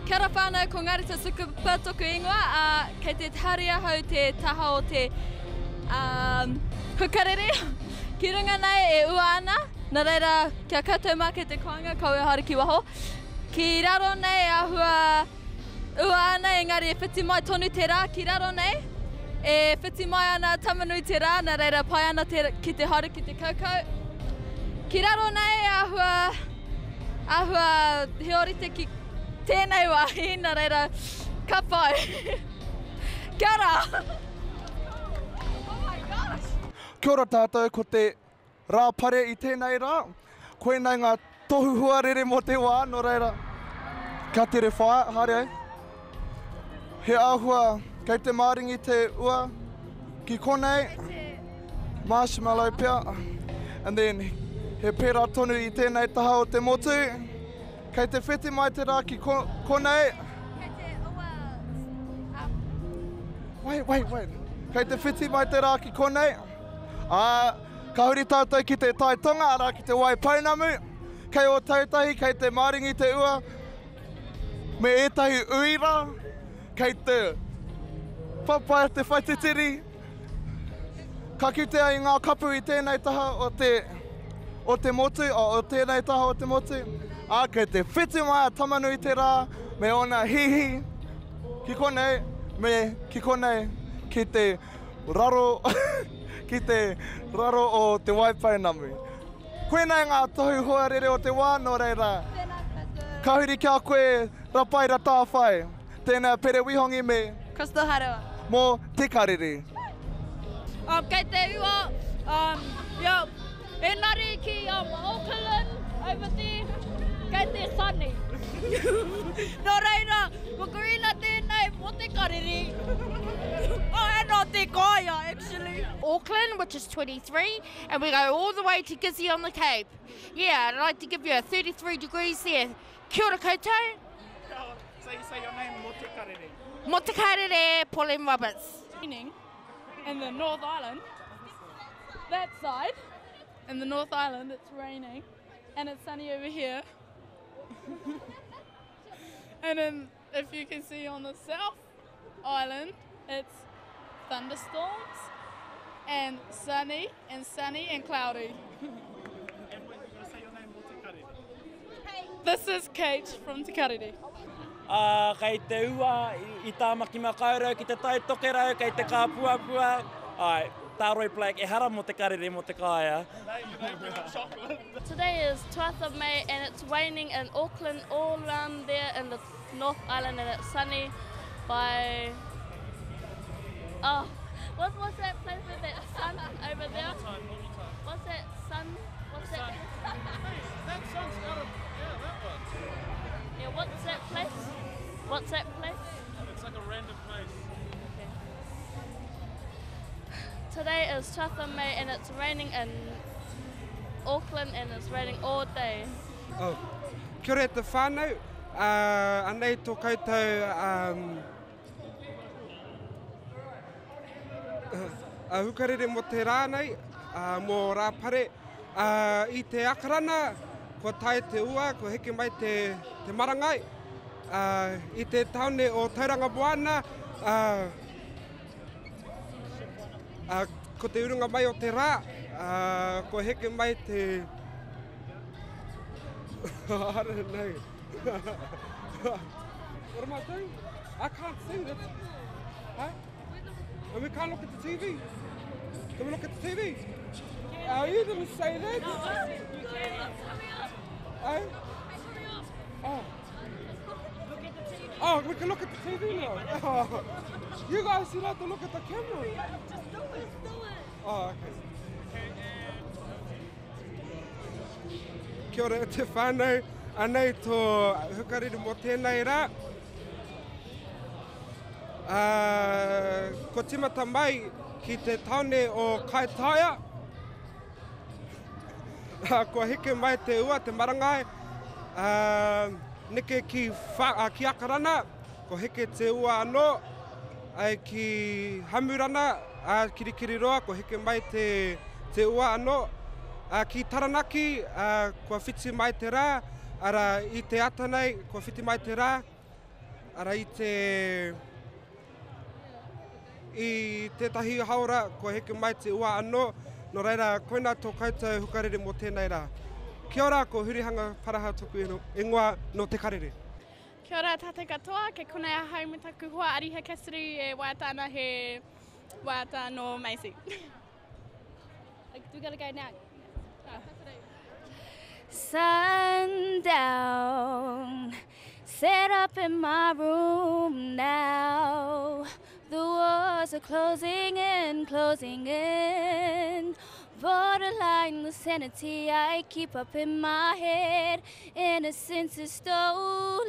Kia ora whānau, ko Ngarita Sukupa toku ingoa, ā, kei te hari ahau te taha o te um, hukarere. Ki runga nei e ua ana, nā reira, kia koutou mā kei te kāinga, kaua e haere ki waho. Ki raro nei e āhua ua ana, engari e whiti mai tonu te rā ki raro nei. E whiti mai ana Tamanui te rā, nā reira pai ana te, ki te haere ki te kaukau. Ki raro nei e āhua Āhua he ōrite ki tēnei wāhi, nā reira, ka pai. Kia ora! Oh my gosh! Kia ora tātou, ko te rā pare i tēnei rā. Koinei ngā tohu huarere mō te wā, nō reira, ka tere whāia, haere ai. He āhua kei te māringi te ua ki konei, marshmallow pea, and then he pērā tonu i tēnei taha o te motu. Kei te whiti mai te rā ki konei. Kei te ua... Wait, wait, wait. Kei te whiti mai te rā ki konei. Ā, ka huri tātou ki te tai tonga, arā ki te Waipounamu. Kei Ōtautahi, kei te māringi te ua. Me ētahi uira kei te papai te whaititiri. Ka kitea i ngā kapu i tēnei taha o te, o te motu, o, o tēnei taha o te motu. Ā, kei te whiti mai a Tamanui te rā me ōna hihi ki konei, me ki konei, ki te raro, ki te raro o Te Waipounamu. Koinei ngā tohu huarere o te wā, nō reira, ka huri ki a koe Rapaira Tāwhai, tēnā Pere Wihongi me. Crystal Harewa. Mō Te Karere. Um, kei te ua, um, yeah, engari ki um, Auckland, over there, kei te sunny. Nō reira, ko Karina tēnei mō Te Karere. Oh, and not Te Kāea, actually. Auckland, which is 23, And we go all the way to Gizzy on the Cape. Yeah, I'd like to give you a 33 degrees there. Kia ora koutou. Say, say your name, Mo Te Karere. Mo Te Karere, Pauline Roberts. Raining in the North Island. That side, in the North Island, it's raining. And it's sunny over here. and then if you can see on the South Island, it's thunderstorms and sunny and sunny and cloudy. This is Kate from Te Karere. Ā, kei te ua i Tāmaki Makaurau ki te Tai Tokerau, kei te kāpuapua. Āe, tā Roy Black, ehara mō Te Karere, mō Te Kāea. Today is 12th of May and it's raining in Auckland all round there in the North Island and it's sunny by oh what was that place with that sun over there? What's that sun? What's that? Hey, that sun's out of yeah that one. Yeah, what's that place? What's that place? It's like a random place. Okay. Today is 12th of May and it's raining in Auckland and it's raining all day. Oh. Kia ora e te whānau, uh, anei tō koutou um, uh, hukarere mō te rā nei, uh, mō Rāpare. Uh, I te Akarana, kua tae te ua, kua heke mai te, te marangai. Uh, I te taone o Tauranga Moana, uh, uh, ko te urunga mai o te rā, uh, kua heke mai te... I don't know. what am I doing? I can't see. That's... Huh? And we can't look at the TV. Can we look at the TV? Oh, you didn't say that. No, I said you can. Eh? Oh. Oh, we can look at the TV now. Oh. You guys still have to look at the camera. Just do it, do it. Oh, okay. Kia ora e te whānau, anei tō hukarere mō tēnei rā. Uh, ko timata mai ki te taone o Kaitaia. Kua heke mai te ua, te marangai, uh, neke ki, wha, uh, ki Akarana, ko heke te ua anō, ai ki Hamurana, uh, Kirikiriroa, ko heke mai te, te ua anō. Uh, ki Taranaki, uh, kua whiti mai te rā, ara i te ata nei, kua whiti mai te rā. Ara i te i tētahi haora kua heke mai te ua anō, nō reira koinā tō koutou hukarere mō tēnei rā. Kia ora, ko Hurihanga Paraha toku ingoa nō Te Karere. Kia ora tātou katoa, kei konei ahau me taku hoa Ariha Cassidy e waiata ana he waiata nō Maisie. We gotta go now. Sundown, set up in my room now. The walls are closing in, closing in. Borderline the sanity I keep up in my head. Innocence is stolen,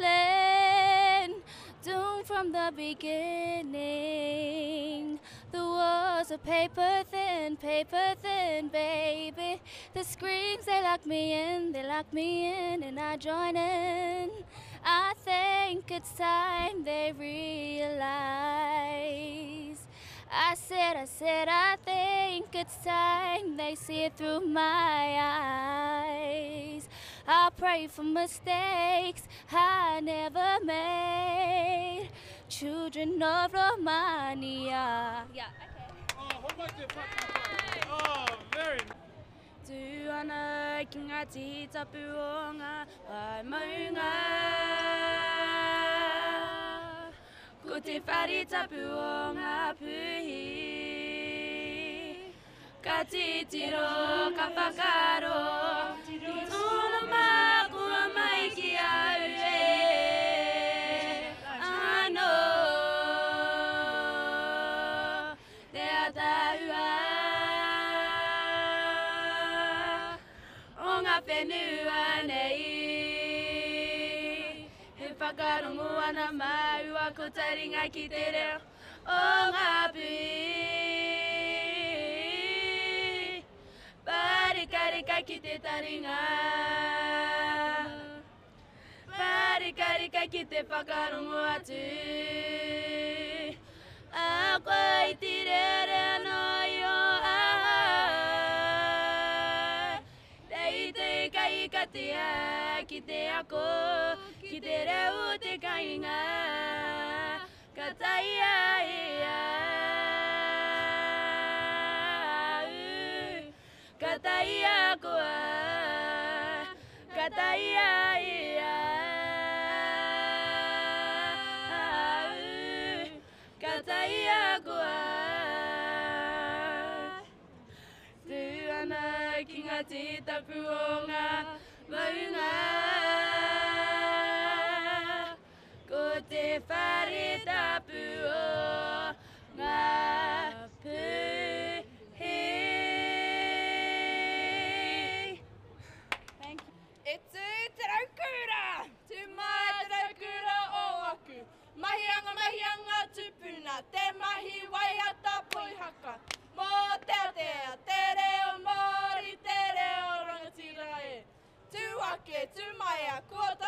doomed from the beginning. The walls are paper thin, paper thin, baby. The screams, they lock me in, they lock me in, and I join in. I think it's time they realize. I said, I said, I think it's time they see it through my eyes. I pray for mistakes I never made. Children of Romania. Yeah, okay. Oh, very Tū ana ki ngā tihi tapu o ngā pae maunga. Ko te whare tapu o ngā puhi. Ka titiro, ka whakaaro, ki tōna mākua mai ki au e. Anō, te ataua o ngā whenua nei. He whakarongo ana māua ko taringa ki te reo o ngā puhi. Pārekareka ki te taringa. Pārekareka ki te whakarongo atu. A koe i te rere anō i o ahau. Te i te kai katia ki te ako, ki te reo o te kainga. Ka taia e au, ka taia koa, ka taia e au, ka taia koa. Tū ana ki ngā tītapu o ngā maunga. Ko te whare tapu o ngā puhi. Thank you. E tū te raukura! Tū mai te raukura o aku. Mahianga, mahianga tupuna, te mahi waiata poihaka. Mō te atea, te reo Māori, te reo rangatira e. Tū ake, tū maia, kua tae.